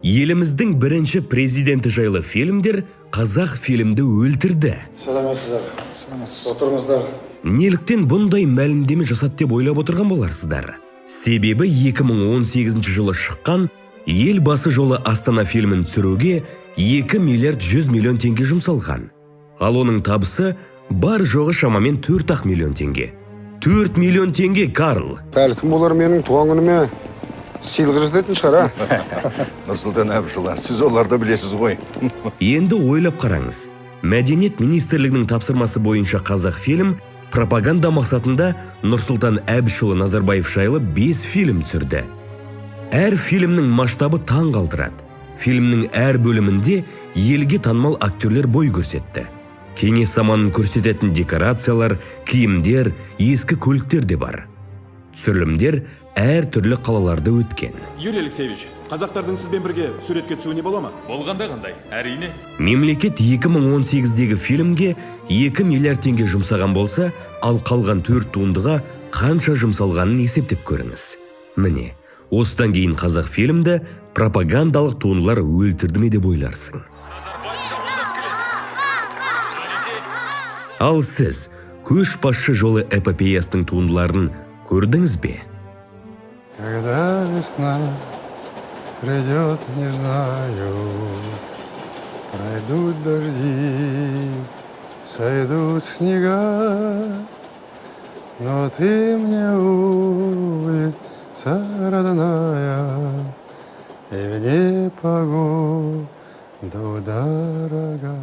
Еліміздің бірінші президенті жайлы фильмдер Қазақ фильмді өлтірді. Сәлеметсіздер. Сәлеметсіз. Отырыңыздар. Неліктен бұндай мәлімдеме жасады деп ойлап отырған боларсыздар. Себебі 2018 жылы шыққан «Елбасы жолы Астана» фильмін түсіруге 2 миллиард 100 миллион теңге жұмсалған. Ал оның табысы бар жоғы шамамен 4-ақ миллион теңге. 4 миллион теңге, Карл! Бәлкім, олар менің туған күніме сыйлық жасайтын шығар, а? Нұрсұлтан Әбішұлы, сіз оларды білесіз ғой. Енді ойлап қараңыз. Мәдениет министрлігінің тапсырмасы бойынша Қазақ фильм пропаганда мақсатында Нұрсұлтан Әбішұлы Назарбаев жайлы 5 фильм түсірді. Әр фильмнің масштабы таң қалдырады. Фильмнің әр бөлімінде елге танымал актерлер бой көрсетті. Кеңес заманын көрсететін декорациялар, киімдер, ескі көліктер де бар. Түсірілімдер әр түрлі қалаларда өткен. Юрий Алексеевич, қазақтардың сізбен бірге суретке түсуіне бола ма? Болғанда қандай, әрине. Мемлекет 2018-дегі фильмге 2 миллиард теңге жұмсаған болса, ал қалған төрт туындыға қанша жұмсалғанын есептеп көріңіз. Міне, осыдан кейін Қазақ фильмді пропагандалық туындылар өлтірді ме деп ойларсың. Ал сіз «Көшбасшы жолы» эпопеясының туындыларын көрдіңіз бе? Когда весна придет, не знаю, пройдут дожди, сойдут снега, но ты мне улица родная, и в непогоду дорога.